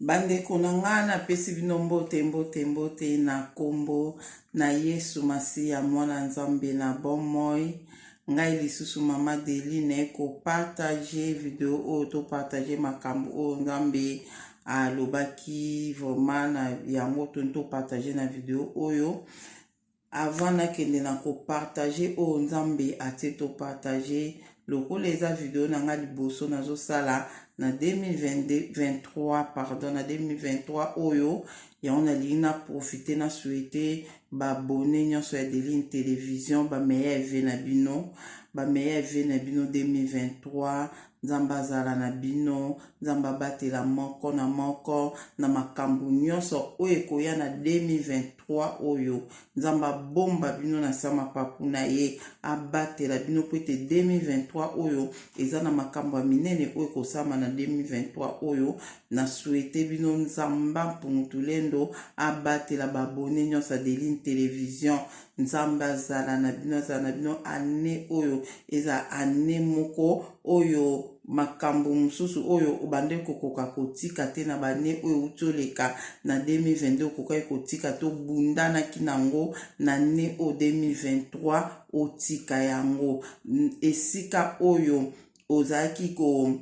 Bandeko na nga napesi bino mbote mbote mbote na nkombo na Yesu Masiya mwana Nzambe na bomoi. Ngai lisusu mama Deline kopartage video oyo topartage makambo oyo Nzambe alobaki vraiment na yango toni topartage na video oyo. Avant nakende na ko partager oyo Nzambe atie to partager, lokola eza video na nga liboso nazosala na 2023, pardon, na 2023 oyo, yango nalingi na profiter na souhaiter ba abonnes nyonso ya Deline Television ba meilleurs vœux na bino, ba meilleurs vœux na bino 2023. Nzambe azala na bino, Nzambe abatela moko na moko na makambo nyonso oyo ekoya na 2023 oyo. Nzambe abomba bino na sa mapapu na ye, abatela bino po ete 2023 oyo eza na makambo ya minene oyo ekosama na 2023 oyo. Na souhaite bino Nzambe Mpungu-Tulendo abatela ba abonnes nyonso ya Deline Television. Nzambe azala na bino, azala na bino annee oyo eza annee moko oyo makambo mosusu oyo obandaki kokoka kotika te na bane oyo euti oleka na 2022 okokaki kotika te, obundanaki nango na annee oyo 2023 otika yango. Esika oyo ozalaki ko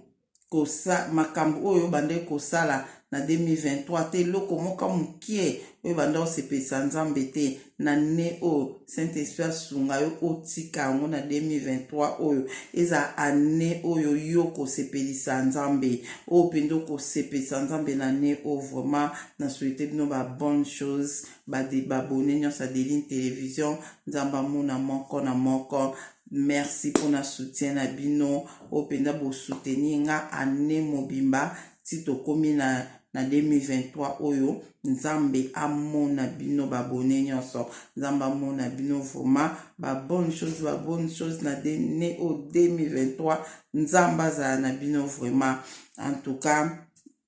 kosa makambo oyo obandaki kosala na 2023 te, eloko moko mokie oyo ebanda kosepelisa Nzambe te na ne oyo, Saint-Esprit asunga yo otika yango na 2023 oyo eza annee oyo yo kosepelisa Nzambe, oyo mpenza okosepelisa Nzambe na ne oyo. Vraiment na souhaite bino ba bonne chose, ba abonne nyonso ya Deline Television. Nzambe amona moko na moko. Merci mpona soutien na bino oyo mpenza bosoutenir nga annee mobimba ti tokomi na 2023 oyo. Nzambe amona bino ba abonnes nyonso, Nzambe amona bino vraiment ba bonne chose, ba bonne chose na ne oyo 2023. Nzambe azala na bino vraiment. En tout cas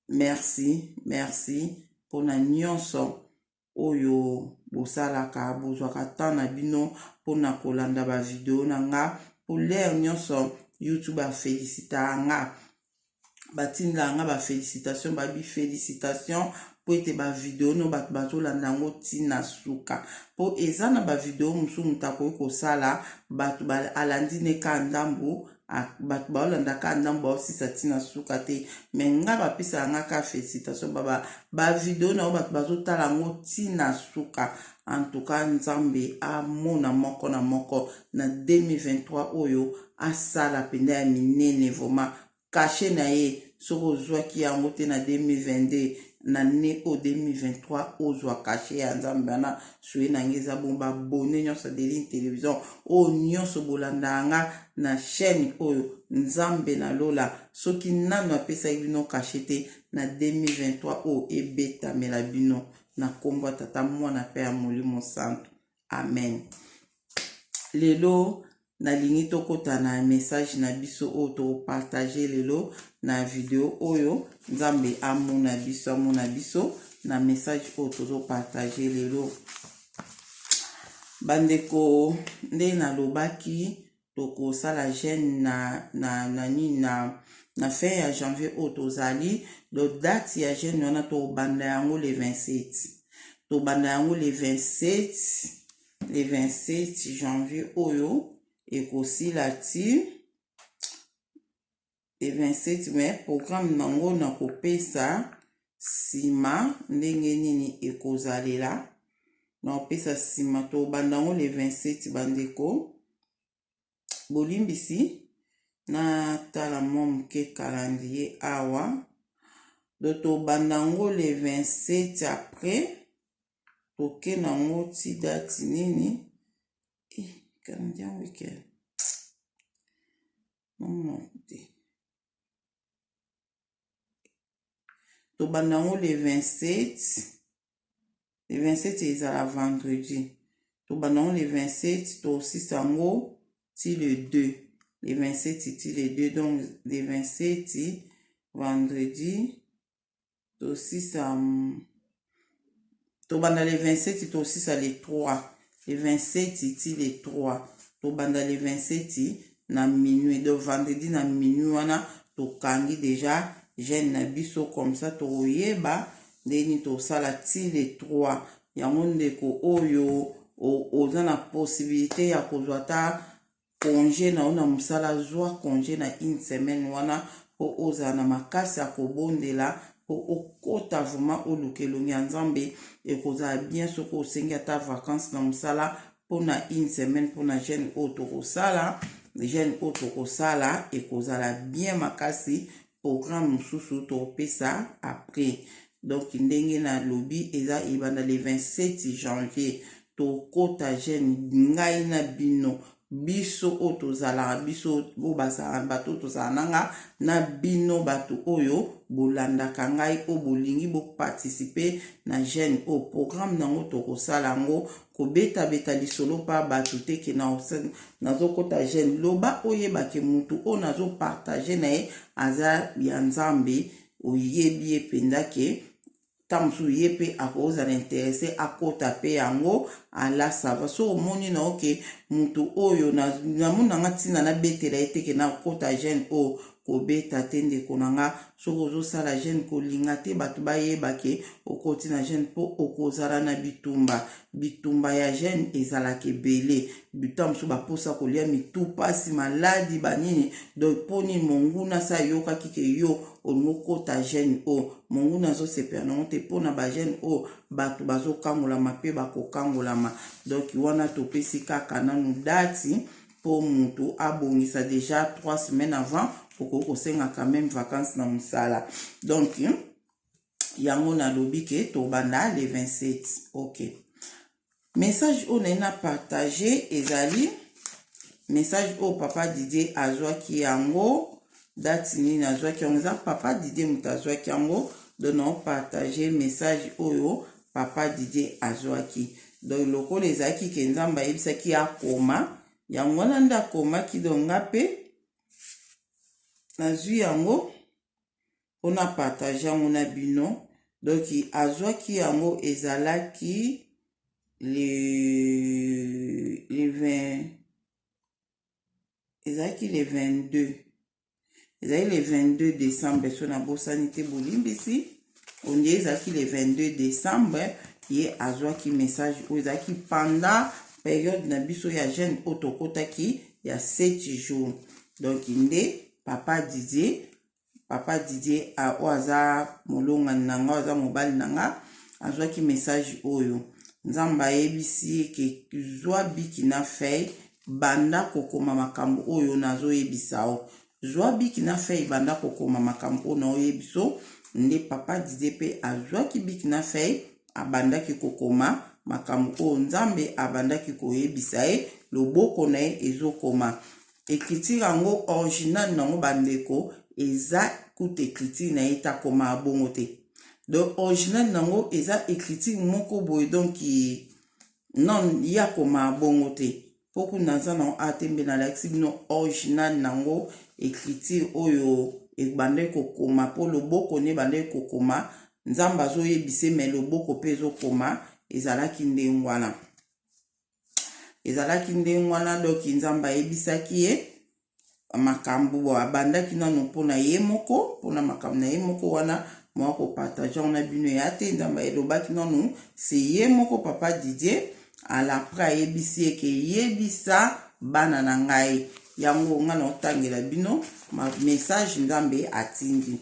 merci, merci mpona nyonso oyo bosalaka, bozwaka temps na bino mpona kolanda ba video na nga. Po l'heure nyonso YouTube afélicitaka nga, batindaka nga ba félicitation, babi félicitation po ete ba video no bato bazolanda yango ntina suka. Mpo eza na ba video mosusu moto akoki kosala, bato alandi ne ka ndambu, bato baolanda ka ndambu, baosisa ntina suka te. Me nga bapesaka nga ka félicitation, baba ba video na yo bato bazotala yango ntina suka. En tout cas Nzambe amona moko na moko na 2023 oyo, asala mpenza ya minene vraiment. Cachet na ye soki ozwaki yango te na 2022, na ne oyo 2023 ozwa cachet ya Nzambe wana. Soye na ngai eza bon, ba abonnes nyonso ya Deline Télévision oyo nyonso bolandaka nga na chaîne oyo, Nzambe na lola soki nano apesaki bino cachet te na 2023 oyo, ebetamela bino na nkombo ya Tata, Mwana mpe ya Molimo Santu, amen. Lelo nalingi tokɔta na message na biso oyo topartage lelo na video oyo. Nzambe amona biso, amona biso na message oyo tozopartage lelo. Bandeko, nde nalobaki tokosala jeûne na nini na fin ya janvier oyo tozali. Donc date ya jeûne wana tobanda yango le 27, tobanda yango le 27, le 27 janvier oyo ekosila ti le 27. Mais programme nango nakopesa nsima ndenge nini ekozalela, nakopesa nsima. Tobanda yango le 27. Bandeko, bolimbisi, natala mwa moke calendrier awa. Donc tobanda yango le 27, après toke nango ti date nini? Eh, calendrier yango ekele namona te. Tobanda yango le 27, le 27 ezala vendredi. Tobanda yango le 27, tosisa yango ti le 2, le 27 ti le 2. Donc le 27 vendredi tosisa, tobanda le 27, tosisa le 3, le 27 ti le 3. Tobanda le 27 na minuit, donc vendredi na minuit wana tokangi déjà. jeune na biso, comme ça tokoyeba ndenge nini tosala ti le 3 yango. Ndeko oyo oza na possibilité ya kozwa ata congé na yo na mosala, zwa congé na une semaine wana mpo ozala na makasi ya kobondela, mpo okota vraiment oluka elongi ya Nzambe. Ekozala bien soki osengi ata vacance na mosala mpona une semaine, mpona jeûne oyo tokosala. Jeûne oyo tokosala ekozala bien makasi. Programme mosusu tokopesa après. Donc ndenge nalobi, eza ebanda le 27 janvier. Tokota jeûne, ngai na bino, biso oyo tozalaka, biso oyo bazalaka, bato oyo tozala na nga na bino, bato oyo bolandaka ngai, oyo bolingi boparticiper na jeûne oyo. Programme nango tokosala yango, kobetabeta lisolo mpa bato te ke nazokɔta jeûne. Loba oyebake motu oyo nazopartager na ye aza ya Nzambe, oyebi ye mpenza ke ntango mosusu ye mpe akozala intéressé akota mpe yango. Ala sava so omoni na oke motu oyo namoni nanga ntina nabetela ye teke nakota jeûne oyo, kobeta te, ndeko na nga. Soki ozosala jeûne, kolinga te bato bayeba ke okoti na jeûne, mpo okozala na bitumba. Bitumba ya jeûne ezalaka ebele. Bitumba mosusu, baposa kolia, mitu mpasi, maladi, banini. Donc mpo nini? Monguna sa ayokaki ke yo olingi okota jeûne oyo, monguna azosepela nango te. Mpona bajeûne oyo, bato bazokangolama mpe bakokangolama. Donc wana topesi kaka nanu date mpo motu abongisa déjà 3 semaines avant. Okoki kosenga quand même vacance na mosala. Donc yango nalobi ke tobanda le 27. Ok, message oyo naye na partage ezali message oyo papa Didier azwaki yango. Date nini azwaki yango? Eza papa Didier moto azwaki yango. Donc naopartager message oyo papa Didier azwaki. Donc lokola ezalaki ke Nzambe ayebisaki akoma yango wana, nde akomaki. Donc nga mpe nazwi yango mpona partage yango na bino. Donc azwaki yango, ezalaki le 20, ezalaki le 22, ezalaki le 22 décembre. So nabosani te, bolimbisi onde, ezalaki le 22 décembre ye azwaki message oyo. Ezalaki pendant période na biso ya jeûne oyo tokɔtaki ya 7 jours. Donc nde papa Didier oyo aza molongani na nga, oyo aza mobali na nga, azwaki message oyo. Nzambe ayebisi ye ke zwa bic na feuille, banda kokoma makambo oyo nazoyebisa o. Zwa bic na feuille, banda kokoma makambo oyo naoyebiso. Nde papa Didier mpe azwaki bic na feuille, abandaki kokoma makambo oyo Nzambe abandaki koyebisa ye. Loboko na ye ezokoma écriture yango original nango. Bandeko, eza kuta écriture na ye takoma bongo te. Donc original nango eza écriture moko boye. Donc non, ye akoma bongo te, mpo kuna naza nango a te. Mbe nalakisi bino original nango, écriture oyo ebandaki kokoma, mpo loboko nde ebandaki kokoma. Nzambe azoyebisa, me loboko mpe ezokoma. Ezalaki ndenge wana, ezalaki ndenge wana. Donc Nzambe ayebisaki ye makambo bo abandaki nano mpona ye moko, mpona makambo na ye moko wana mwa kopartager yango na bino ya te. Nzambe elobaki nanu se ye moko papa Didier. Alapres ayebisi ye ke yebisa bana na ngai yango. Ngai na otangela bino message Nzambe atindi.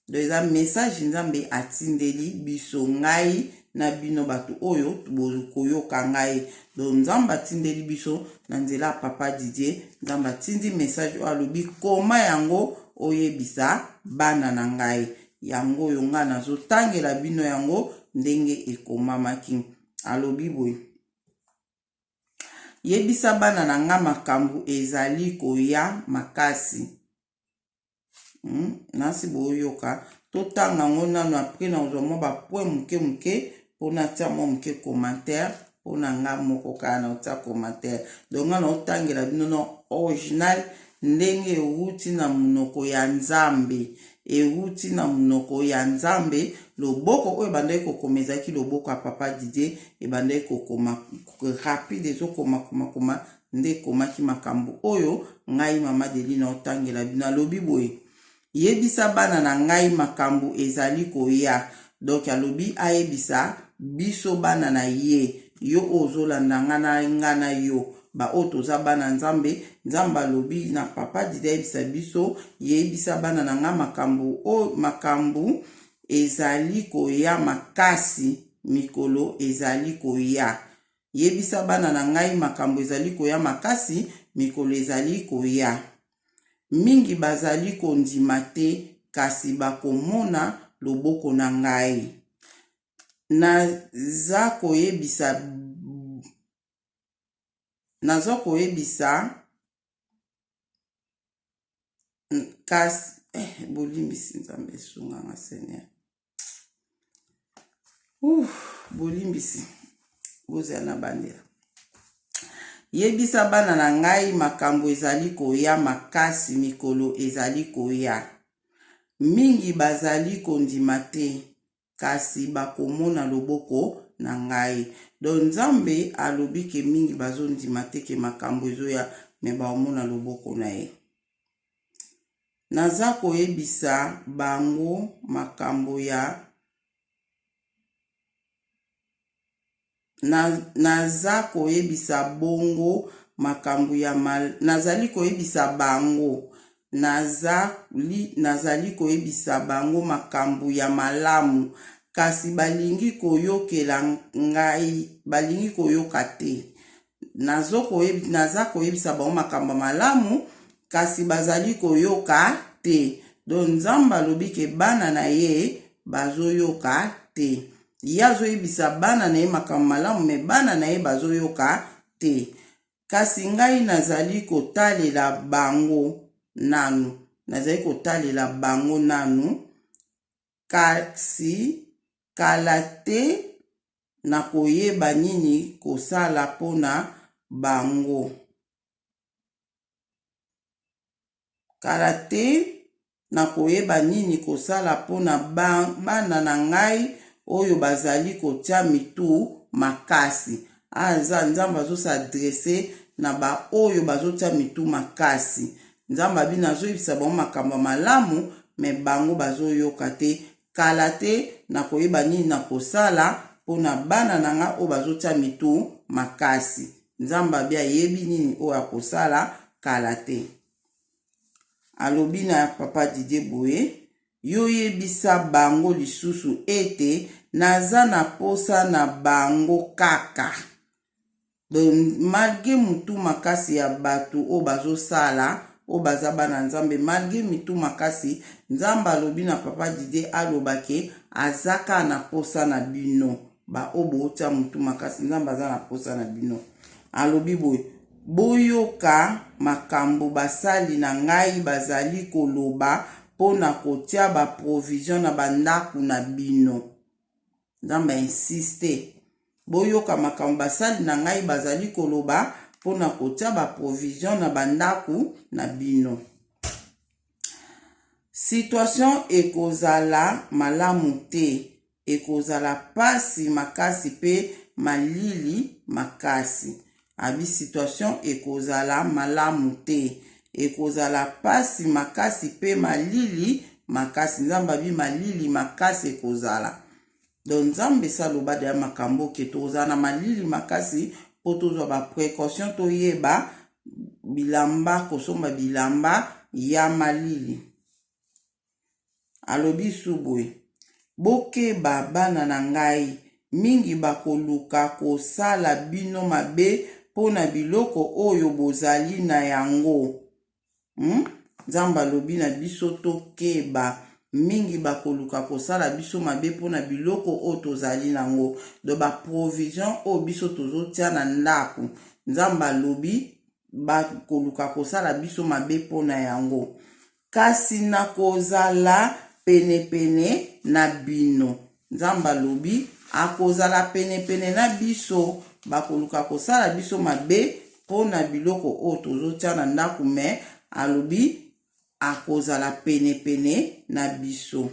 Donc eza message Nzambe atindeli biso, ngai na bino, bato oyo bokoyoka ngai. Donc Nzambe atindeli biso na nzela ya papa Didier. Nzambe atindi message oyo, alobi koma yango, oyebisa bana na ngai yango. Oyo ngai nazotangela bino yango ndenge ekomamaki. Alobi boye: yebisa bana na nga makambo ezali koya makasi. Nasi boyoka, totanga yango nano. Après nazwa mwa bapoint moke moke mpona tia mwa moke commentaire mpona nga moko kaka na otia commentaire. Donc nga na otangela bino na original ndenge ewuti na monoko ya Nzambe, ewuti na monoko ya Nzambe. Loboko oyo ebandaki kokoma ezalaki loboko ya papa Didier, ebandaki kokoma rapide, ezokoma komakoma nde ekomaki makambo oyo ngai mama Delina otangela bino. Alobi boye: Yebisa bana na ngai makambo ezali koya. Donc alobi ayebisa biso bana na ye, yo oyo ozolanda nga na nga na yo, ba oyo toza bana Nzambe. Nzambe alobi na papa Didi ayebisa biso, yebisa bana na nga makambo oyo, makambo ezali koya makasi, mikolo ezali koya. Yebisa bana na ngai makambo ezali koya makasi, mikolo ezali koya. Mingi bazali kondima te, kasi bakomona loboko na ngai. Naza koyebisa, naza koyebisa kasi eh, bolimbisi Nzambe esunga nga Seigneur. Bolimbisi, bozala na bandela. Yebisa bana na ngai makambo ezali koya makasi, mikolo ezali koya. Mingi bazali kondima te, kasi bakomona loboko na ngai. Donc Nzambe alobi ke mingi bazondima te ke makambo ezoya, me bakomona loboko na ye. Naza koyebisa bango makambo ya na, naza koyebisa bongo makambo ya mal, nazali koyebisa bango nazali, nazali koyebisa bango makambo ya malamu, kasi balingi koyokela ngai, balingi koyoka te. Naza koyebisa bango makambo ya malamu, kasi bazali koyoka te. Donc Nzambe alobi ke bana na ye bazoyoka te. Ye azoyebisa bana na ye makambo malamu, me bana na ye bazoyoka te. Kasi ngai nazali kotalela bango nanu, nazali kotalela bango nanu, kasi kala te nakoyeba nini kosala mpona bango. Kala te nakoyeba nini kosala mpona bana na ngai oyo bazali kotia mitu makasi. Aza Nzambe azos'adresser na baoyo bazotia mitu makasi. Nzambe abi nazoyebisa bango makambo ya malamu, me bango bazoyoka te. Kala te nakoyeba nini nakosala mpona bana na nga oyo bazotia mitu makasi. Nzambe abi ayebi nini oyo akosala kala te. Alobi na papa Didier boye: yo yebisa bango lisusu ete naza na posa na bango kaka. Donc malgré mutu makasi ya bato oyo bazosala, oyo baza bana Nzambe, malgré mitu makasi, Nzambe alobi na papa Didier aloba ke aza kaka na posa na bino baoyo bootia mutu makasi. Nzambe aza na posa na bino. Alobi boye: boyoka makambo basali na ngai bazali koloba mpona kotia baprovision na bandako na bino. Nzambe ainsiste: boyoka makambo basali na ngai bazali koloba mpona kotia baprovision na bandako na bino. Situation ekozala malamu te, ekozala pasi makasi mpe malili makasi. Abi situation ekozala malamu te, ekozala pasi makasi mpe malili makasi. Nzambe abi malili makasi ekozala. Donc Nzambe esi aloba deya makambo ke tokozala na malili makasi, mpo tozwa baprécaution, toyeba bilamba, kosomba bilamba ya malili. Alobi su boye: bokeba bana na ngai, mingi bakoluka kosala bino mabe mpona biloko oyo bozali na yango. Nzambe alobi na biso tokeba, mingi bakoluka kosala biso mabe mpona biloko oyo tozali nango. Donc baprovision oyo biso tozotia na ndako, Nzambe alobi bakoluka kosala biso mabe mpona yango. Kasi nakozala penepene na bino. Nzambe alobi akozala penepene na biso. Bakoluka kosala biso mabe mpona biloko oyo tozotia na ndako, me alobi akozala penepene na biso,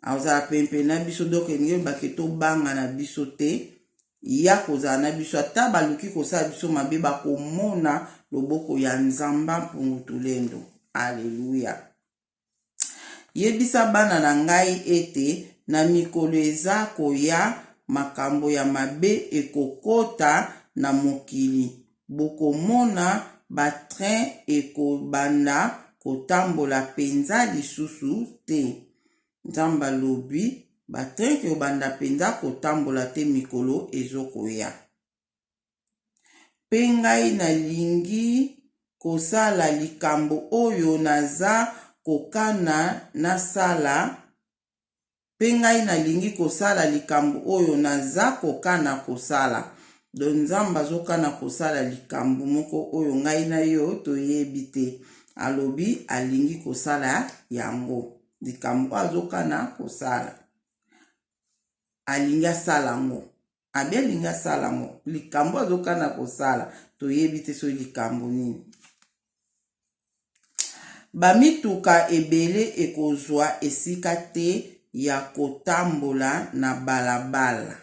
akozala penepene na biso. Donc elingi oyebake tobanga na biso te, ya kozala na biso. Ata baluki kosala biso mabe, bakomona loboko ya Nzamba Mpungu Tulendo. Alleluya. Yebisa bana na ngai ete na mikolo eza koya makambo ya mabe ekokota na mokili. Bokomona ba train ekobanda kotambola penza lisusu te. Nzambe alobi ba train ekobanda penza kotambola te mikolo ezokoya. Mpe ngai nalingi kosala likambo oyo naza kokana nasala, mpe ngai nalingi kosala likambo oyo naza kokana kosala. Donc Nzambe azokana kosala likambo moko oyo ngai na yo toyebi te. Alobi alingi kosala yango. Likambo oyo azokana kosala. Alingi asala yango. Abi alingi asala yango. Likambo azokana kosala toyebi te soki likambo nini. Bamituka ebele ekozwa esika te ya kotambola na balabala.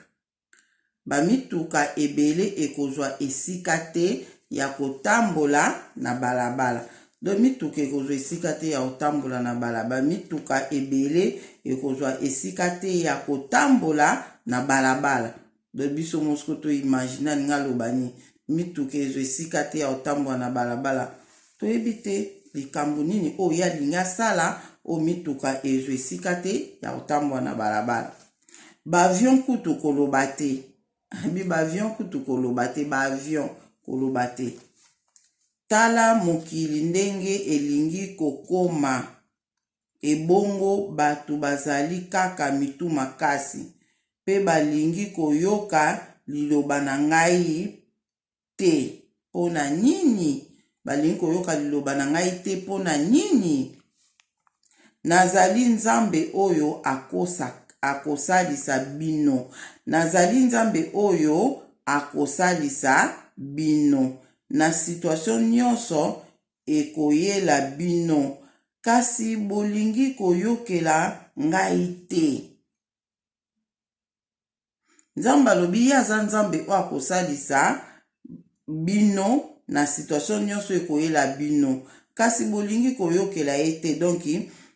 Bamituka ebele ekozwa esika te ya kotambola na balabala. Donc mituka ekozwa esika te ya kotambola na balabala. Mituka ebele ekozwa esika te ya kotambola na balabala. Donc biso mosiko to imagine alingi aloba nini? Mituka ezwa esika te ya kotambola na balabala. Toyebi te likambo nini oyo ye alingi asala oyo mituka ezwa esika te ya kotambola na balabala. Ba avion kutu koloba te. Abi ba avion kutu koloba te, ba avion koloba te. Tala mokili ndenge elingi kokoma ebongo batu bazali kaka mitu makasi pe balingi koyoka liloba na ngai te pona nini balingi koyoka liloba na ngai te pona nini nazali nzambe oyo akosa akosalisa bino nazali nzambe oyo akosalisa bino na situation nionso ekoyela bino, kasi bolingi koyokela ngai te. Nzambe alobi ye aza Nzambe oyo akosalisa bino na situation nionso ekoyela bino, kasi bolingi koyokela ye te. Donc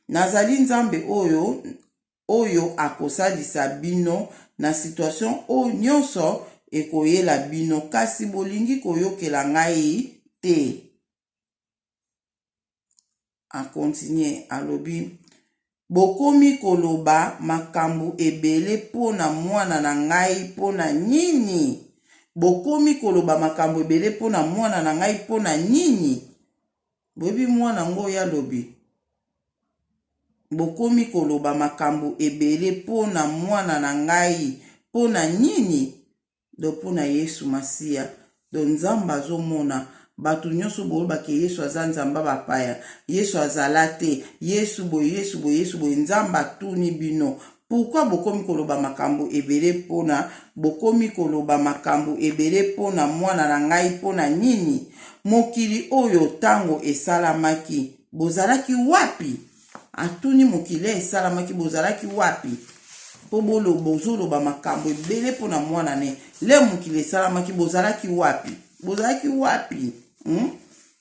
nazali Nzambe oyo oyo akosalisa bino na situation oyo nionso ekoyela bino, kasi bolingi koyokela ngai te. A continuer alobi, Bokomi koloba makambo ebele mpo na mwana na ngai mpo na nini? Bokomi koloba makambo ebele mpo na mwana na ngai mpo na nini? Boyebi mwana yango oyo alobi? Bokomi koloba makambo ebele mpo na mwana na ngai mpo na nini? Donc mpo na Yesu Masiya. Donc Nzambe azomona bato nyonso boloba ke Yesu aza Nzambe bapaya, Yesu azala te, Yesu boye, Yesu boye, Yesu boye. Nzambe atuni bino pourquoi bokomi koloba makambo ebele mpona bokomi koloba makambo ebele mpona mwana na ngai mpo na nini? Mokili oyo ntango esalamaki bozalaki wapi? Atuni mokili esalamaki bozalaki wapi? Mpo bozoloba makambo ebele mpo na mwana ne le mokili esalamaki bozalaki wapi? Bozalaki wapi?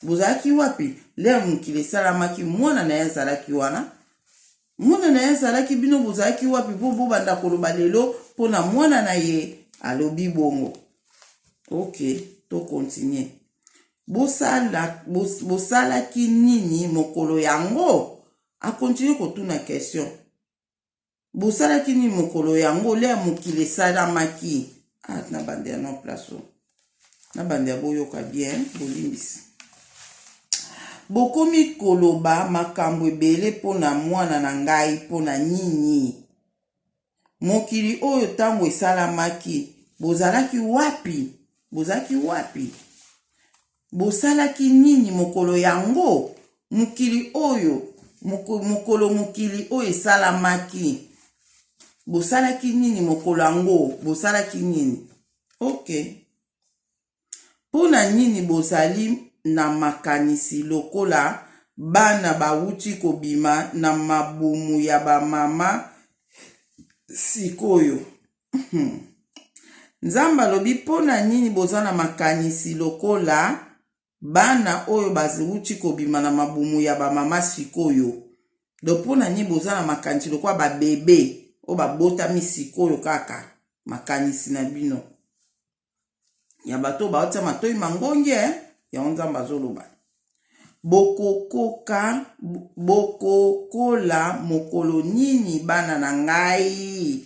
Bozalaki wapi? Le mokili esalamaki mwana na ye azalaki wana. Mwana na ye azalaki, bino bozalaki wapi mpo bobanda koloba lelo mpo na mwana na ye? Alobi bongo. Ok, to continuer. Bosala, bos, bosalaki nini mokolo yango? A continuer kotuna question. Bosalaki nini mokolo yango lea mokili esalamaki? Ah, na bande ya no place oyo. Na bande ya boyoka bien, bolimbisi. Bokomi koloba makambo ebele mpo na mwana na ngai mpo na nini? Mokili oyo ntango esalamaki, bozalaki wapi? Bozalaki wapi? Bosalaki nini mokolo yango? Mokili oyo, mokolo mokili oyo esalamaki, bosalaki nini mokolo yango? Bosalaki nini? Ok. Mpo na nini bozali na makanisi lokola bana bawuti kobima na mabumu ya bamama sikoyo? Nzambe alobi, mpo na nini boza na makanisi lokola bana oyo bawuti kobima na mabumu ya bamama sikoyo? Donc mpo na nini boza na makanisi lokola ba bebe oyo babotami sikoyo kaka makanisi na bino ya bato oyo baotia matoi mangongi eh? Yango Nzambe azoloba bokokoka bokokola mokolo nini bana na ngai?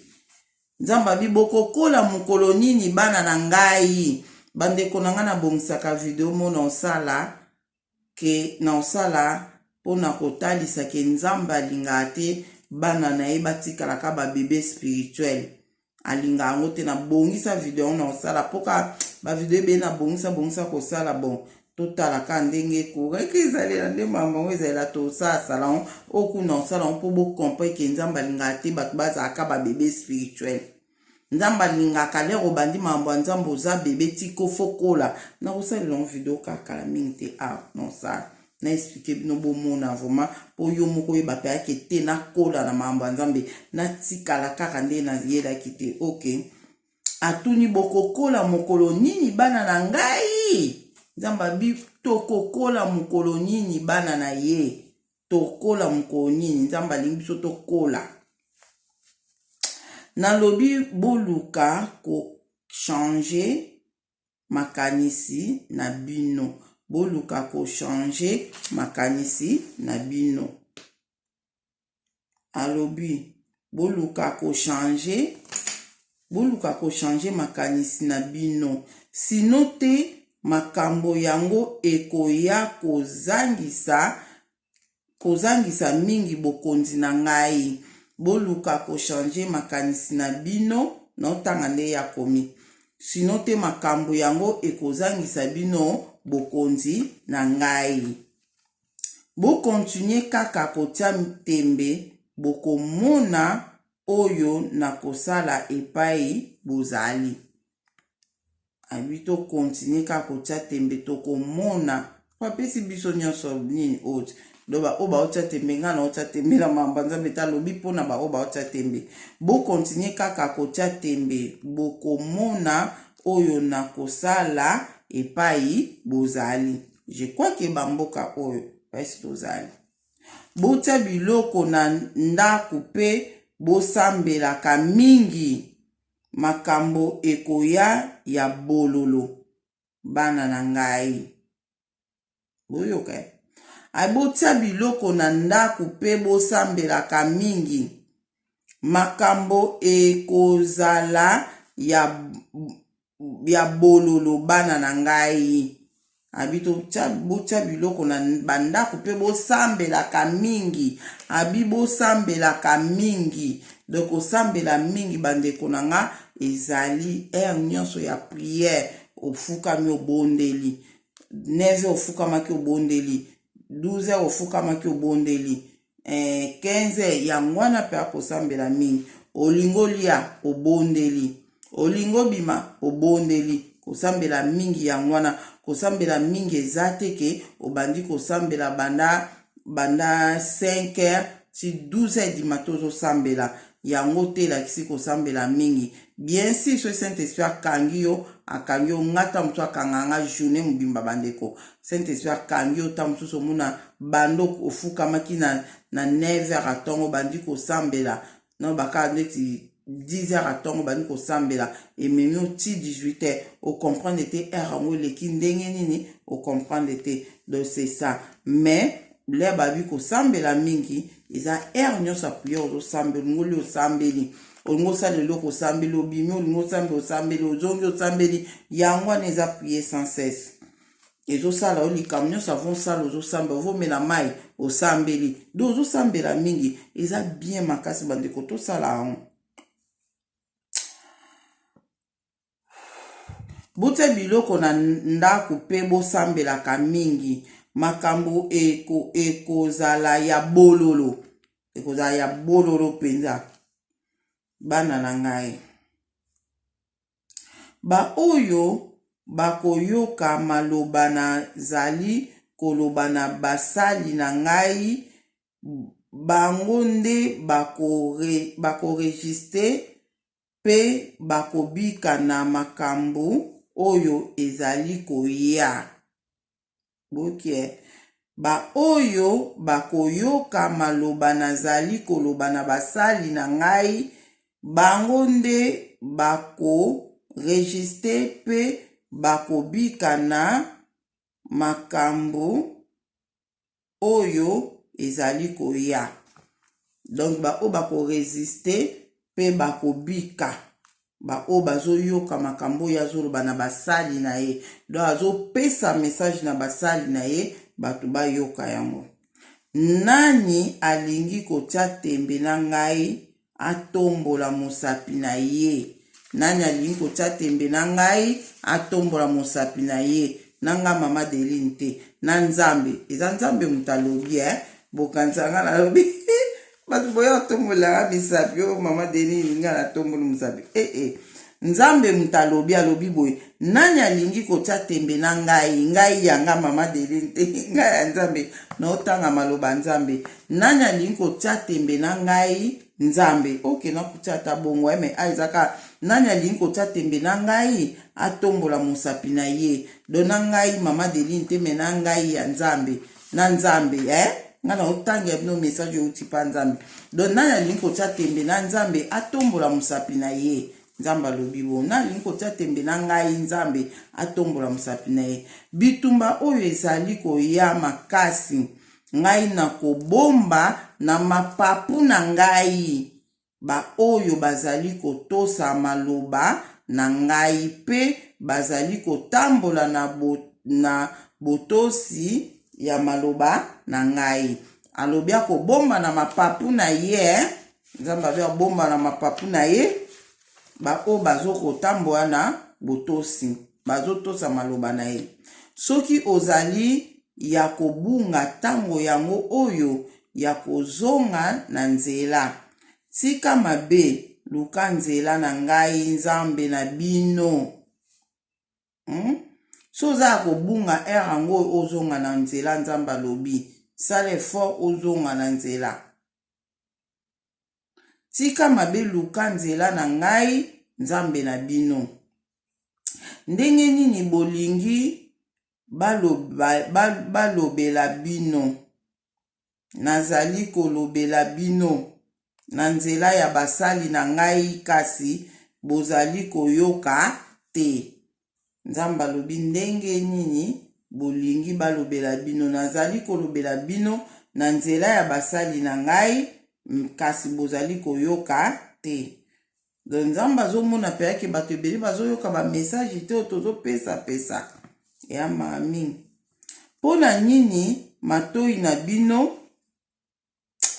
Nzambe abi bokokola mokolo nini bana na ngai? Bandeko na ngai, nabongisaka video mona osala ke na osala mpona kotalisa ke Nzambe alingaka te bana na ye batikalaka babebe spirituel, alingaka yango te. Nabongisa video yango na kosala mpoka bavideo ebele, nabongisa bongisa kosala. Bon, totalaka ndenge courant ezalela, nde mambo yango ezalela, tosalasala yango oyo kuna osala yango mpo bocomprendre ke Nzambe alingaka te bato bazalaka babebe spirituel. Nzambe alingaka lere obandi makambo ya Nzambe, oza bebe, tiko fokola. Nakosalela yango video kaka kala mingi te awa nosala na expliquer bino, bomona vraiment mpo yo moko oyeba mpe ake te nakola na makambo ya Nzambe, natikala kaka nde nayelaki te. Ok, atuni bokokola mokolo nini bana na ngai? Nzambe abi tokokola mokolo nini bana na ye? Tokola mokolo nini? Nzambe alingi biso tokola. Nalobi boluka kochanger makanisi na bino, boluka kochanger makanisi na bino. Alobi boluka kochanger, boluka kochanger makanisi na bino, sino te makambo yango ekoya kozangisa mingi bokonzi na ngai. Boluka kochanger makanisi na bino, naotanga nde ya komi, sino te makambo yango ekozangisa bino bokonzi na ngai. Bokontinue kaka kotia tembe, bokomona oyo nakosala epai bozali. Abi tokontinue kaka kotia tembe, tokomona. Bapesi biso nyonso nini oyo do baoyo baotia tembe. Ngai naotia tembe na mamba Nzambe te. Alobi mpona baoyo baotia tembe, bokontinue kaka kotia tembe, bokomona oyo nakosala epai bozali. Je crois ke bamboka oyo mpasi tozali, botia biloko na ndako mpe bosambelaka mingi, makambo ekoya ya bololo bana na ngai. Boyoka, botia biloko na ndako mpe bosambelaka mingi, makambo ekozala ya bololo bana na ngai. Abi botia biloko na bandako mpe bosambelaka mingi. Abi bosambelaka mingi. Donc kosambela mingi, bandeko na nga, ezali heure nyonso ya prière. Ofukami, obondeli 9 heures, ofukamaki, obondeli 12 heures, ofukamaki, obondeli 15 heures. Yango wana mpe akosambela mingi. Olingi olia, obondeli. Olingi obima, obondeli. Kosambela mingi yango wana. Kosambela mingi eza te ke obandi kosambela banda 5 heures ti 12 heures du matin, ozosambela. Yango te elakisi kosambela mingi. Bien sûr, soki Saint Esprit akangi yo, akangi yo. Nga ta mosusu akanga nga journée mobimba. Bandeko, Saint Esprit akangi yo, ta mosusu omona bando ofukamaki na 9 heures ya ntongo, bandi kosambela no baka neti 10 heures ya ntongo, bandi kosambela, ememi yo ti 18 heures, ocomprendre te heure yango eleki ndenge nini, ocomprendre te. Donc c'est ça. Mais l'heure babi kosambela mingi eza heure nyonso ya prière. Ozosambela, olingi olia, osambeli. Olingi osala eloko, osambeli. Obimi, olingi osambela, osambeli. Ozongi, osambeli. Yango wana eza prière sans cesse. Ezosala yo likambo nyonso, avant osala ozosambela, ovomela mai, osambeli. Donc ozosambela mingi eza bien makasi. Bandeko, tosala yango. Botia biloko na ndako mpe bosambelaka mingi, makambo ekozala ya bololo, ekozala ya bololo mpenza bana na ngai. Baoyo bakoyoka maloba nazali koloba na basali na ngai, bango nde bakorésister mpe bakobika na makambo oyo ezali koya. Boyoki? Baoyo bakoyoka maloba nazali koloba na basali na ngai, bango nde bako registre mpe bakobika na makambo oyo ezali koya. Donc baoyo bako resister mpe bakobika, baoyo bazoyoka makambo oyo azoloba na basali na ye. Donc azopesa message na basali na ye, bato bayoka yango. Nani alingi kotia tembe na ngai atombola mosapi na ye. Nani alingi kotia tembe na ngai atombola mosapi na ye. Na nga mama Deline te, na Nzambe. Eza Nzambe moto alobi eh. Bokanisa nga nalobi bato boya kotombola nga misapi oyo oh, mama Deline nga natomboli mosapi eh eh. Nzambe moto alobi, alobi boye, nani alingi kotia tembe na ngai, ngai ya nga mama Deline te, ngai ya Nzambe, naotanga maloba Nzambe. Nani alingi kotia tembe na ngai Nzambe? Ok, nakotia ata bongo eh, mais a eza kaka nani alingi kotia tembe na ngai atombola mosapi na ye. Donc na ngai mama Deline te, mais na ngai ya Nzambe, na Nzambe eh? Nga na otangela bino message euti pa Nzambe. Donc nani alingi kotia tembe na Nzambe atombola mosapi na ye. Nzambe alobi bo, nani alingi kotia tembe na ngai Nzambe atombola mosapi na ye. Bitumba oyo ezali koya makasi, ngai nakobomba na mapapu na ngai baoyo bazali kotosa maloba na ngai mpe bazali kotambola na, bo, na botosi ya maloba na ngai. Alobi akobomba na mapapu na ye, Nzambe alobi akobomba na mapapu na ye baoyo bazokotambola na botosi, bazotosa maloba na ye. Soki ozali ya kobunga ntango yango oyo ya kozonga na nzela. Tika mabe, luka nzela na ngai Nzambe na bino. Hmm? So oza ya kobunga heure yango oyo ozonga na nzela Nzambe alobi. Sala effort ozonga na nzela. Tika mabe luka nzela na ngai Nzambe na bino. Ndenge nini bolingi balobela bino? Nazali kolobela bino na nzela ya basali na ngai, kasi bozali koyoka te. Nzambe alobi, Ndenge nini bolingi balobela bino? Nazali kolobela bino na nzela ya basali na ngai, kasi bozali koyoka te. Donc Nzambe azomona mpenza ke bato ebele bazoyoka ba message te oyo tozopesa-pesa ya mawa mingi. Mpo na nini matoi na bino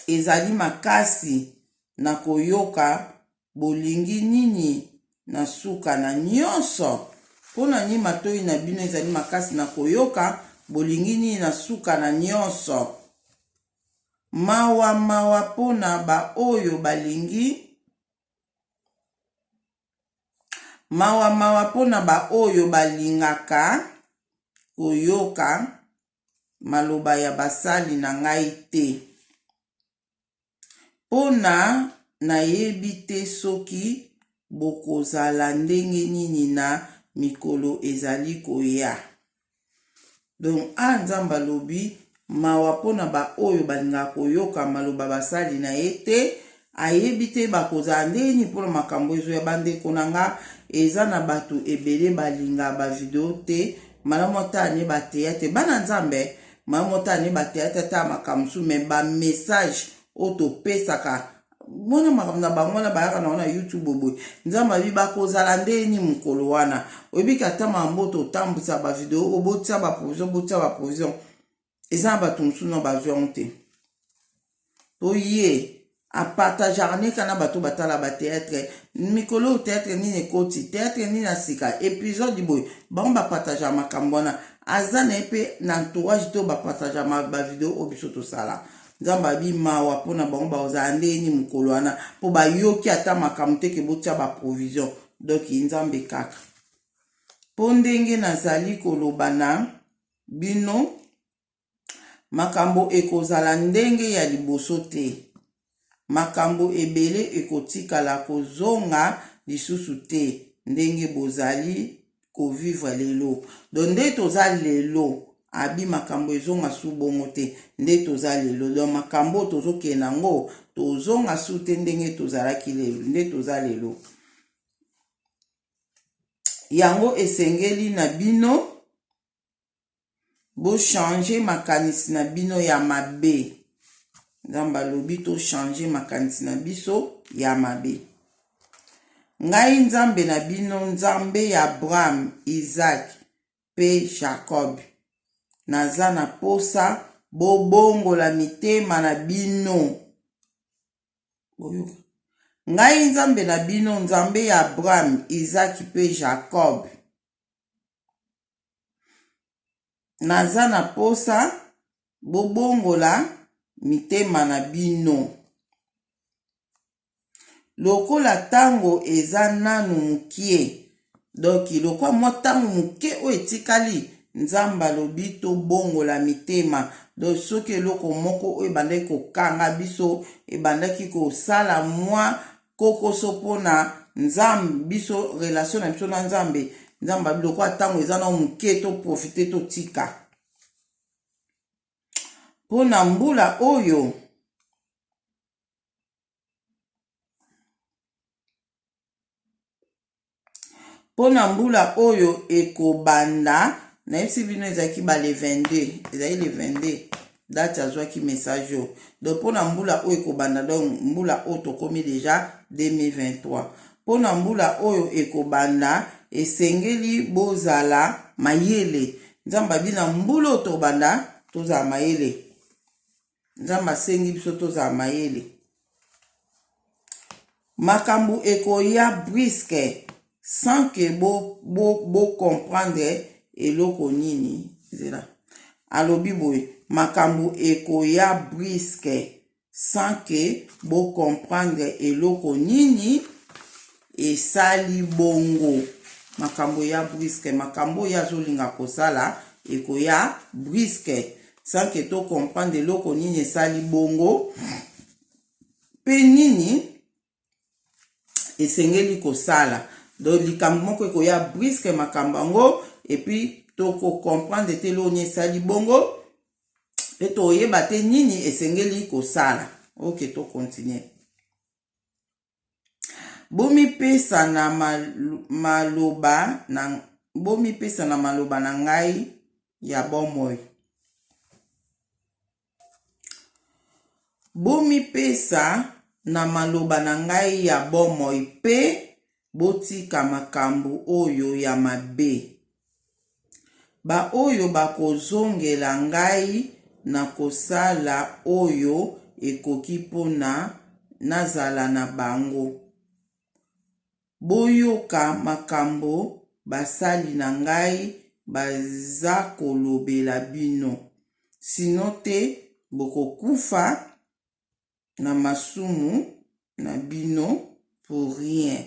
ezali makasi na koyoka? Bolingi nini na suka na nyonso? Mpo na nini matoi na bino ezali makasi na koyoka? Bolingi nini na suka na nyonso? Mawa, mawa mpo na baoyo balingi Mawa, mawa mpo na baoyo balingaka koyoka maloba ya basali na ngai te, mpo na nayebi te soki bokozala ndenge nini na mikolo ezali koya. Donc awa Nzambe alobi mawa mpo na baoyo balingaka koyoka maloba basali na ye te, ayebi te bakozala ndenge nini mpo na makambo ezoya. Bandeko na nga, eza na bato ebele balinga ba video te, malamu ata ne ba theatre, bana Nzambe, malamu ata ne ba theatre ata makambo mosusu, mais ba message oyo topesaka mwana makambo na bango wana bayaka na wana youtube boye nzambe abi bakozala nde ni mokolo wana oyebi ke ata makambo totambwisa bavideo oyo botia baprovision botia baprovision eza na bato mosusu na bazwi yango te po ye apartageaka neka na bato batala batheatre mikolo oyo theatre nini ekoti theatre nini ya sika episode boye bango bapartageaka makambo wana aza na ye mpe na entourage te oyo bapartageaka bavideo oyo biso tosala Nzambe abi mawa pona bango bakozala ndenge nini mokolo wana po bayoki ata makambo te ke botia ba provision donc Nzambe kaka po ndenge nazali koloba na bino makambo ekozala ndenge ya liboso te makambo ebele ekotikala kozonga lisusu te ndenge bozali ko vivre lelo donc nde toza lelo. Abi makambo ezonga su bongo te nde toza lelo. Donc makambo oyo tozokende nango tozonga su te ndenge tozalaki lelo nde toza lelo. Yango esengeli na bino bo changer makanisi na bino ya mabe. Nzambe alobi to changer makanisi na biso ya mabe. Ngai Nzambe na bino, Nzambe ya Abraham, Isaac mpe Jacob, naza na posa bobongola mitema na bino. Boyoka. Ngai Nzambe na bino, Nzambe ya Abraham, Isaac mpe Jacob, Naza na posa bobongola mitema na bino. Lokola tango eza nanu mukie, donc lokola mwa tango muke oyo etikali, Nzambe alobi tobongola mitema. Donc soki eloko moko oyo ebandaki kokanga biso, ebandaki kosala mwa kokoso pona nzambe biso relation na biso na nzambe nzambe abi lokola ntango eza na moke to profite totika mpona mbula oyo Mpo na mbula oyo ekobanda, nayebisi bino ezalaki ba le 22, ezali le 22 date azwaki message oyo. Donc mpo na mbula oyo ekobanda, donc mbula oyo tokomi deja 2023. Mpo na mbula oyo ekobanda, esengeli bozala mayele. Nzambe abi na mbula oyo tobanda, tozala mayele. Nzambe asengi biso tozala mayele. Makambo ekoya brusque sans que bo, bo, bo comprendre eloko nini. Nzela. Alobi boye, makambo ekoya brusque sans que bo comprendre eloko nini esali bongo. Makambo eya brusque, makambo oyo azolinga kosala ekoya brusque sans que to comprendre eloko nini esali bongo mpe nini esengeli kosala. Donc likambo moko ekoya brusque makambo yango epuis toko comprendre te eloko nini esali bongo mpe toyeba te nini esengeli kosala. Ok, to continuer. Bomipesa na maloba na bomipesa na maloba na ngai ya bomoi. Bomipesa na maloba na ngai ya bomoi mpe botika makambo oyo ya mabe. Baoyo bakozongela ngai nakosala oyo ekoki mpo na nazala na bango. Boyoka makambo basali na ngai baza kolobela bino, sinon te bokokufa na masumu na bino pour rien.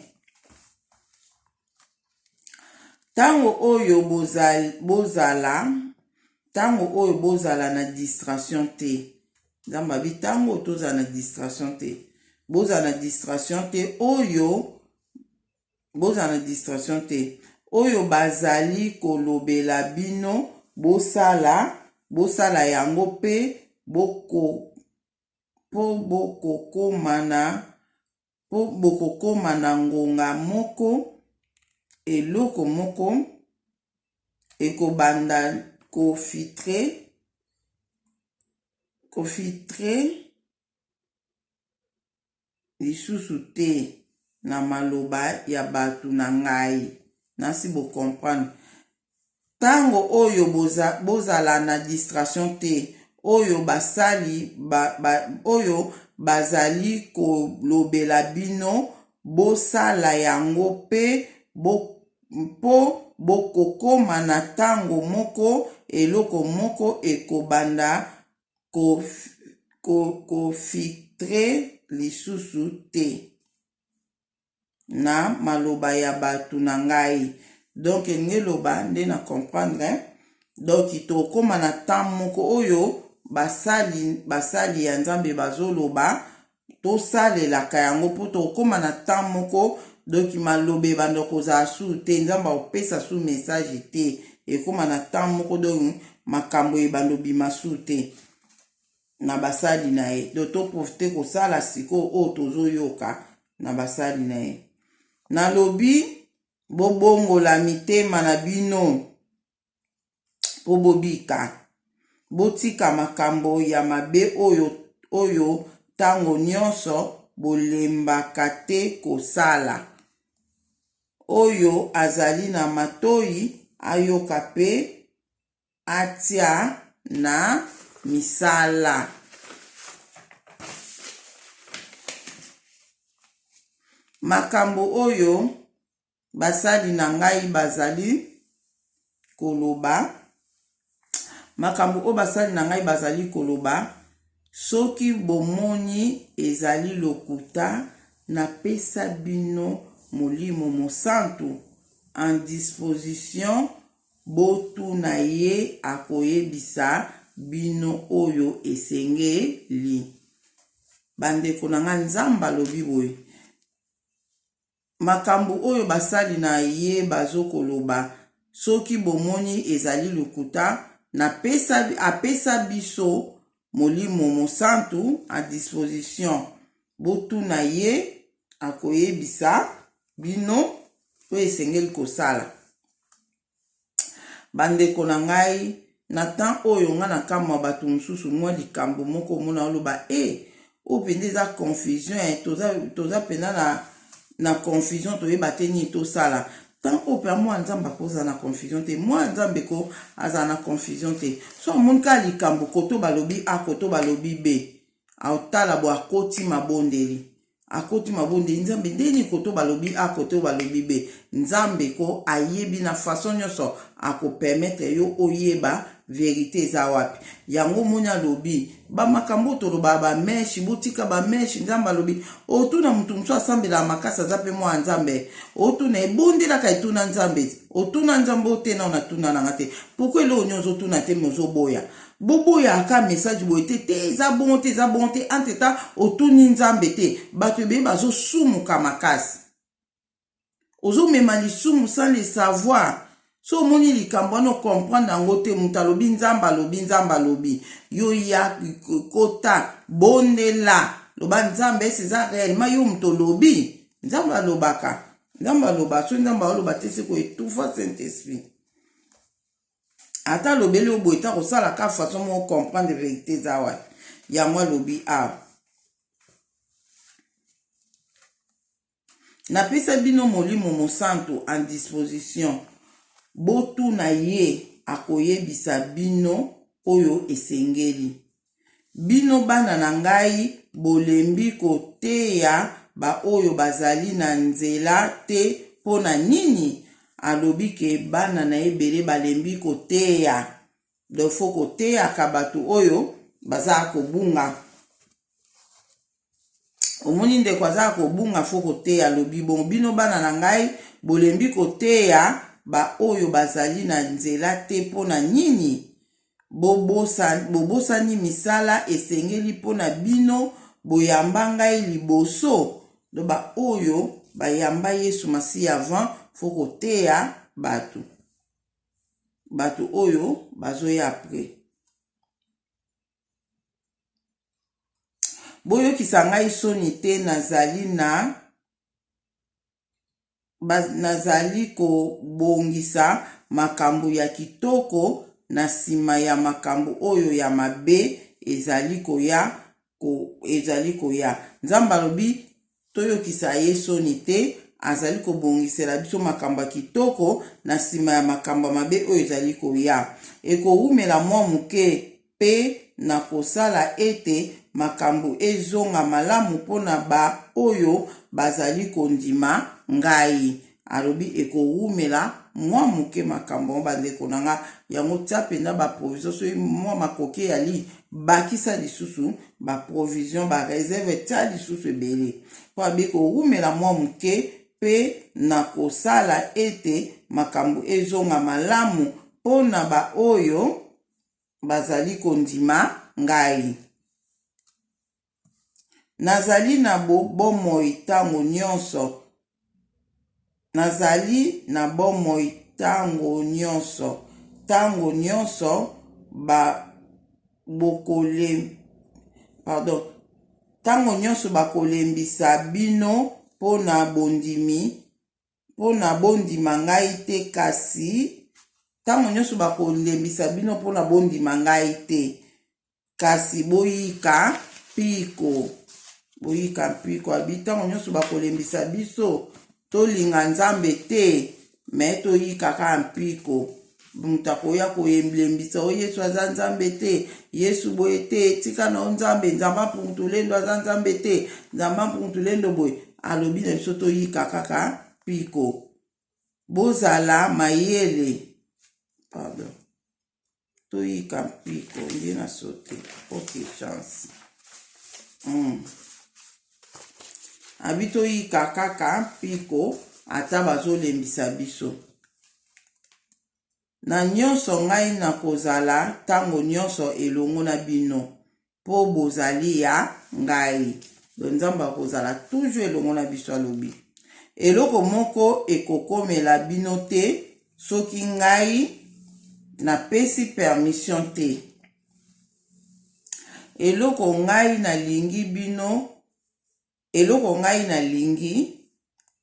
Tango oyo bozala tango oyo bozala na distraction te. Nzambe abi tango oyo tozala na distraction te. Bozala na distraction te oyo bozala na distraction te oyo bazali kolobela bino bosala bosala yango pe boko mpo bokokoma na mpo bokokoma na ngonga moko eloko moko ekobanda kofitre kofitre lisusu te na maloba ya bato na ngai. Nasi bo comprendre. Tango oyo boza, bozala na distraction te oyo basali ba, ba, oyo bazali kolobela bino bosala yango pe bo, mpo bokokoma na tango moko eloko moko ekobanda ko, ko, ko filtre lisusu te. Na maloba ya batu na ngai donc elingi eloba nde na comprendre donc tokoma na temps moko oyo basali basali ya nzambe bazoloba tosalelaka yango mpo tokoma na temps moko donc maloba ebanda kozala su te nzambe akopesa su message te ekoma na temps moko donc. makambo ebanda obima su te na basali na ye. Donc to profite kosala sikoyo oyo tozoyoka na basali na ye. Nalobi bobongola mitema na bino mpo bobika. Botika makambo ya mabe oyo oyo ntango nyonso bolembaka te kosala. Oyo azali na matoi ayoka mpe atia na misala. Makambo oyo basali na ngai bazali koloba, makambo oyo basali na ngai bazali koloba, soki bomoni ezali lokuta, napesa bino Molimo Mosantu en disposition, botuna ye akoyebisa bino oyo esengeli. Bandeko na ngai, Nzambe alobi boye, Makambo oyo basali na ye bazo koloba soki bomoni ezali lokuta na pesa apesa biso molimo mosantu a disposition botuna ye akoyebisa bino oyo esengeli kosala. Ba ndeko na ngai na temps oyo nga na kamwa batu mosusu mwa likambo moko omona oloba e eh, oyo mpenza eza confusion eh, toza, toza mpenza na, na confusion toyeba te nini tosala temps oyo mpenza mwana nzambe akozala na confusion te mwana nzambe ko azala na confusion te so amoni kaka likambo koto balobi a koto balobi b aotala bo akoti mabondeli Akoti mabondeli nzambe nde nini koto balobi a koto balobi b nzambe ko ayebi na façon nyonso ako permettre yo oyeba verite eza wapi yango omoni alobi ba makambo tolobaka ba mèche botika ba mèche nzambe alobi otuna moto mosusu asambelaka makasi aza mpe mwana nzambe otuna ebondelaka etuna nzambe otuna nzambe ote nao natuna nanga te pourkui eloko nini ozotuna te me ozoboya Boboyaka message boye te te eza bongo te eza bongo te entre temps otuni nzambe te bato ebele bazosumuka makasi ozomema lisumu sans le savoir so omoni likambo wana ocomprendre yango te moto alobi nzambe alobi nzambe alobi yo ya kota bondela loba nzambe ese eza réellement yo moto olobi nzambe alobaka nzambe aloba soki nzambe aloba te seko etufa saint esprit Ata alobeli yo boye te akosala ka façon moko comprendre verite eza wapi yango alobi awa. Napesa bino molimo mosantu en disposition botuna ye akoyebisa bino oyo esengeli. Bino bana na ngai bolembi koteya baoyo bazali na nzela te mpo na nini? Alobi ke bana na ye ebele balembi koteya donc faut koteyaka bato oyo baza kobunga. Omoni ndeko aza kobunga faut koteya alobi bongo bino bana na ngai bolembi koteya baoyo bazali na nzela te mpo na nini? Bobosani misala esengeli mpo na bino boyamba ngai liboso? Donc ba oyo bayamba Yesu Masiya avant faut koteya bato bato oyo bazoya après. Boyokisa ngai soni te nazali na Nazali kobongisa makambo ya kitoko na nsima ya makambo oyo ya mabe ezali koya, ezali koya. Nzambe alobi toyokisa ye soni te, azali kobongisela biso makambo ya kitoko na nsima ya makambo ya mabe oyo ezali koya. Ekowumela mwa moke Mpe nakosala ete makambo ezonga malamu mpo na baoyo bazali kondima ngai. Alobi ekowumela mwa moke makambo yango, bandeko na nga. Yango tia mpenza ba provision, soki mwa makoki eyali, bakisa lisusu ba provision, ba reserve, tia lisusu ebele. Mpo alobi ekowumela mwa moke, mpe nakosala ete makambo ezonga malamu mpo na baoyo bazali kondima ngai. Nazali na bomoi ntango nyonso, nazali na bomoi ntango nyonso, ntango nyonso. ba bokole pardon ntango nyonso bakolembisa bino mpo na bondimi mpo na bondima ngai te kasi ntango nyonso bakolembisa bino mpo na bondima ngai te kasi boyika mpiko boyika mpiko abi ntango nyonso bakolembisa biso tolinga nzambe te me toyika kaka mpiko moto akoya koyemblembisa o yesu aza nzambe te yesu boye te tika na yo nzambe nzambe ampungutulendo aza nzambe te nzambe ampungutulendo boye alobi na biso toyika kaka mpiko bozala mayele pardon toyika mpiko nde na sote ok chance mm. abi toyika kaka mpiko ata bazolembisa biso na nyonso ngai nakozala ntango nyonso elongo na bino mpo bozali ya ngai. Donc Nzambe akozala toujours elongo na biso alobi. Eloko moko ekokomela bino te soki ngai napesi permission te. Eloko ngai nalingi bino eloko ngai nalingi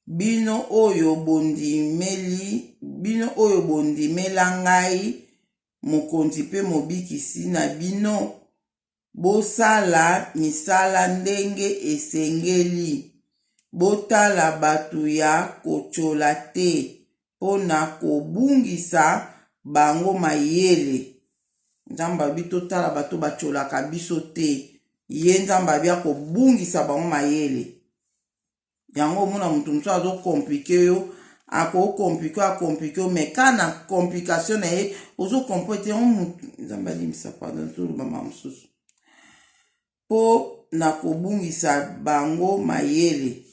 bino oyo bondimeli bino oyo bondimela ngai Mokonzi mpe Mobikisi na bino, bosala misala ndenge esengeli, botala bato ya kotyola te mpo na kobungisa bango mayele. Nzambe alobi totala bato batyolaka biso te, ye Nzambe alobi akobungisa bango mayele. Yango omona moto mosusu azo complique yo ako complique a complique yo mais ka na complication na ye ozo comprendre te yango moto nzambe alimbisa pardon toloba ma mosusu mpo na kobungisa bango mayele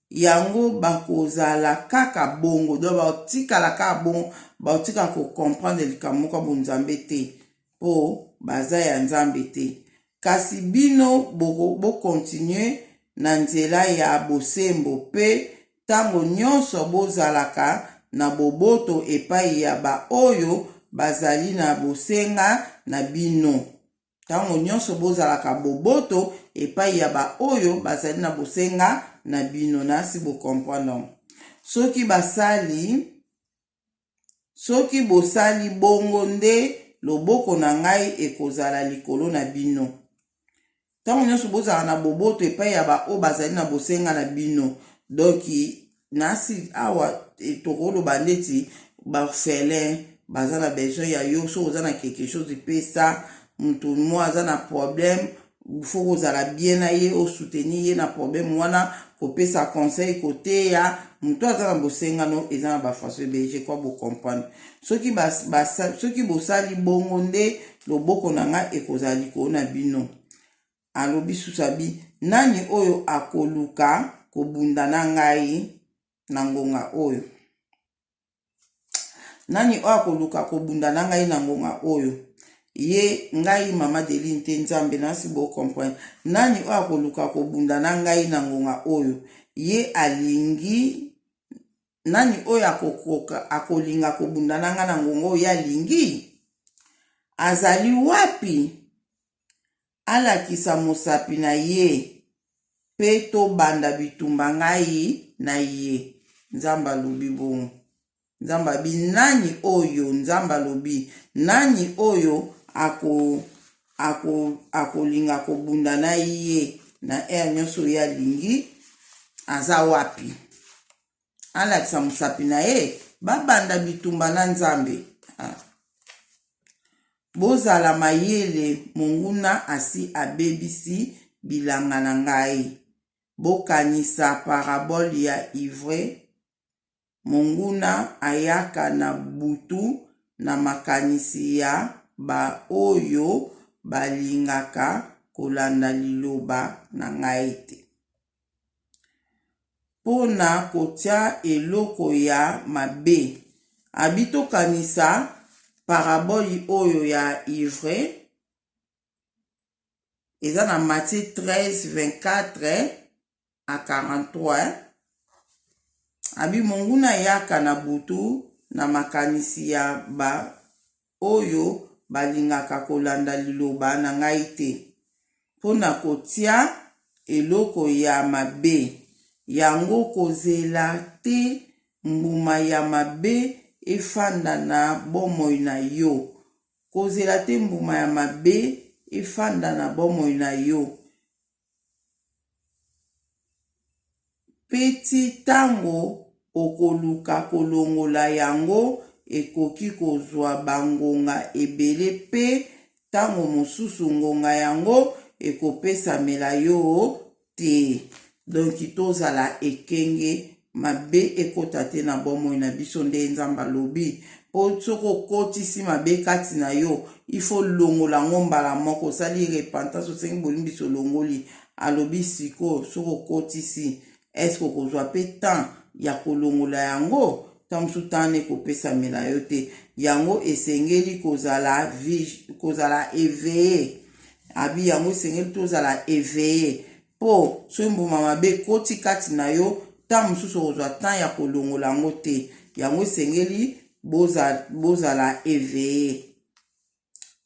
yango bakozala kaka bongo donc bakotikala kaka bongo bakotikala kocomprendre likambo moko ya bonzambe te mpo baza ya nzambe te Kasi bino bo continuer na nzela ya bosembo mpe ntango nyonso bozalaka na boboto epai ya baoyo bazali na bosenga na bino. Ntango nyonso bozalaka boboto epai ya baoyo bazali na bosenga na bino. Nasi bo comprendre. Soki basali Soki bosali bongo nde loboko na ngai ekozala likolo na bino. Ntango nyonso bozala na boboto epai ya baoyo bazali na bosenga na bino. Donc nasi awa eh, tokoloba ndeti baorphelin baza na besoin ya yo, soki oza na quelque chose pesa moto mwa aza na problème faut kozala bien na ye osoutenir ye na problème wana kopesa conseil koteya moto aza na bosengano eza na bafaçon ebele je crois bocomprendre soki, bas, bas, soki bosali bongo nde loboko na ngai ekozala likolo na bino alobi susu abi nani oyo akoluka kobunda na ngai na ngonga oyo Nani oyo akoluka kobunda na ngai na ngonga oyo? Ye ngai mama Deline te Nzambe nasi bo comprendre. Nani oyo akoluka kobunda na ngai na ngonga oyo? Ye alingi nani oyo akokoka akolinga kobunda na ngai na ngonga oyo ye alingi? Azali wapi? Alakisa mosapi na ye pe tobanda bitumba ngai na ye. Nzambe alobi bongo. Nzambe abi nani oyo Nzambe alobi nani oyo ako ako akolinga kobunda na ye na heure nyonso ye alingi aza wapi? Alakisa mosapi na ye babanda bitumba na Nzambe. Ah. Bozala mayele monguna asi abebisi bilanga na ngai bokanisa parabole ya ivraie monguna ayaka na butu na makanisi ya ba oyo balingaka kolanda liloba na ngai te. Mpo na kotia eloko ya mabe. Abi tokanisa parabole oyo ya ivraie eza na Matthieu 13 24 à 43 abi monguna ayaka na butu na makanisi ya ba oyo balingaka kolanda liloba na ngai te, mpo na kotia eloko ya mabe. Yango kozela te mbuma ya mabe efanda na bomoi na yo. Kozela te mbuma ya mabe efanda na bomoi na yo. Mpe tii ntango okoluka kolongola yango ekoki kozwa bangonga ebele mpe ntango mosusu ngonga yango ekopesamela yo te. Donc tozala ekenge mabe ekota te na bomoi na biso nde Nzambe alobi mpo soki okotisi mabe kati na yo il faut longola yango mbala moko osali repentance osengi bolimbisi olongoli Alobi sikoyo soki okotisi est ce que okozwa pe temps ya kolongola yango? Tango mosusu temps wana ekopesamela yo te. Yango esengeli kozala kozala eveille. Abi yango esengeli tozala eveille po soki mbuma mabe ekoti kati na yo tango mosusu okozwa temps ya kolongola yango te. Yango esengeli bozala eveille.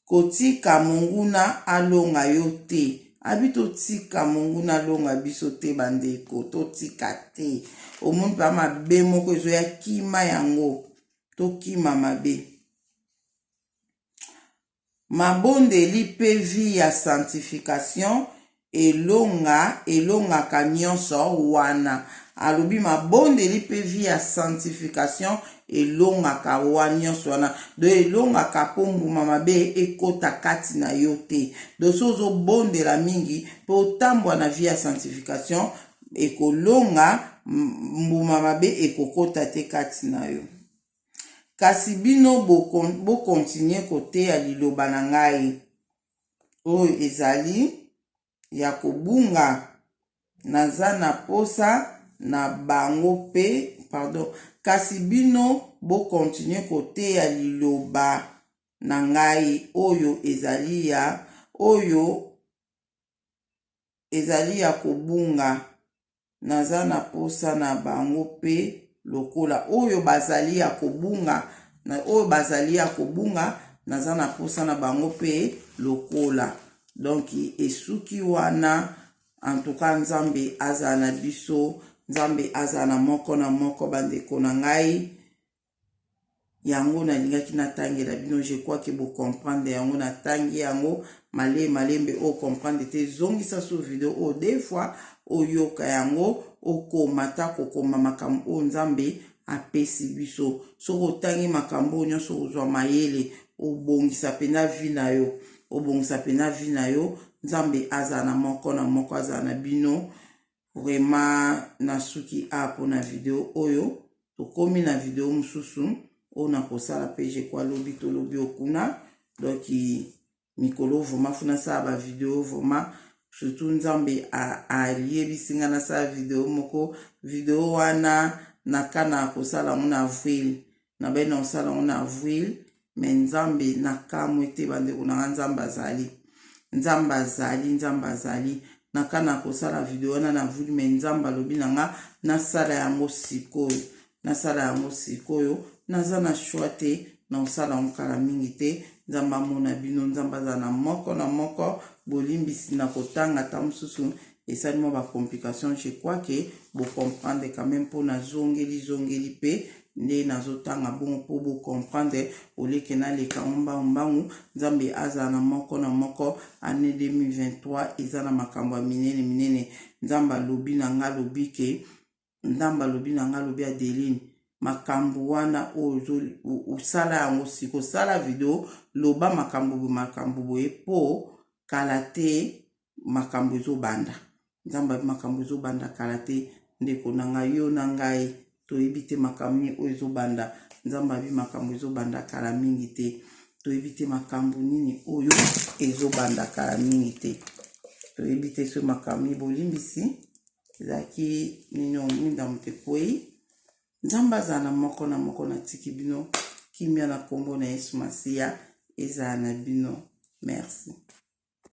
Kotika monguna alonga yo te. Abi totika monguna alonga biso te bandeko, totika te. Omoni mpenza mabe moko ezoya, kima yango, tokima mabe. Mabondeli mpe vie ya sanctification Elonga elongaka nionso wana. Alobi mabondeli pe vie ya sanctification elongaka wa nionso wana. Donc elongaka po mbuma mabe ekota kati na yo te. Donc soki ozo bondela mingi pe otambwa na vie ya sanctification ekolonga mbuma mabe ekokota te kati na yo. Kasi bino bo continuer koteya liloba na ngai. Oyo ezali ya kobunga naza na posa na bango pe pardon kasi bino bo continuer koteya liloba na ngai oyo ezali ya oyo Ezali ya kobunga. Naza na posa na bango pe lokola. Oyo bazali ya kobunga, na oyo bazali ya kobunga, naza na posa na bango pe lokola. Donc esuki wana. En tout cas Nzambe azala na biso, Nzambe azala na moko na moko bandeko na ngai. Yango nalingaki natangela bino, je crois que bo comprendre yango, natangi yango male malembe, o comprendre te zongisa sous video oyo deux fois oyoka yango, okoma ta kokoma makambo oyo Nzambe apesi biso. Soki otangi makambo oyo nyonso ozwa mayele, obongisa mpenza vie na yo, obongisa mpenza vie na yo. Nzambe azala na moko na moko, azala na bino. Vraiment nasuki a pona video oyo tokomi na video mosusu oyo nakosala pe je crois lobi to lobi okuna donc mikolo vraiment fo nasala ba video vraiment surtout nzambe ayebisi nga nasala video moko video wana nakana kosala yango na avril Nabai na kosala yango na avril me nzambe nakamwe te bandeko na nga nzambe azali nzambe azali nzambe azali nakana kosala video wana na avril me nzambe alobi na nga nasala yango sikoyo nasala yango sikoyo naza na choix te na kosala yango kala mingi te nzambe amona bino nzambe azala na moko na moko bolimbisi na kotanga ata mosusu esali mwa bacomplication je crois ke bocomprendre quand même mpo nazongeli zongeli mpe nde nazotanga bongo mpo bo comprendre oleke naleka ngo mbangu mbangu nzambe azala na moko na moko année 2023 eza na makambo ya minene minene nzambe alobi na nga alobi ke nzambe alobi na nga alobi adeline makambo wana oyo osala yango siko osala video loba makambo boye makambo boye mpo kala te makambo ezobanda nzambe abi makambo ezobanda kala te ndeko na ngai yo na ngai toyebi te makambo nini oyo ezobanda nzambe abi makambo ezobanda kala mingi te toyebi te makambo nini oyo ezobanda kala mingi te toyebi te soki makambo nini bolimbisi ezalaki nini mwinda moto ekwei nzambe azala na moko na moko natiki bino kimia na nkombo na yesu masiya ezala na bino merci.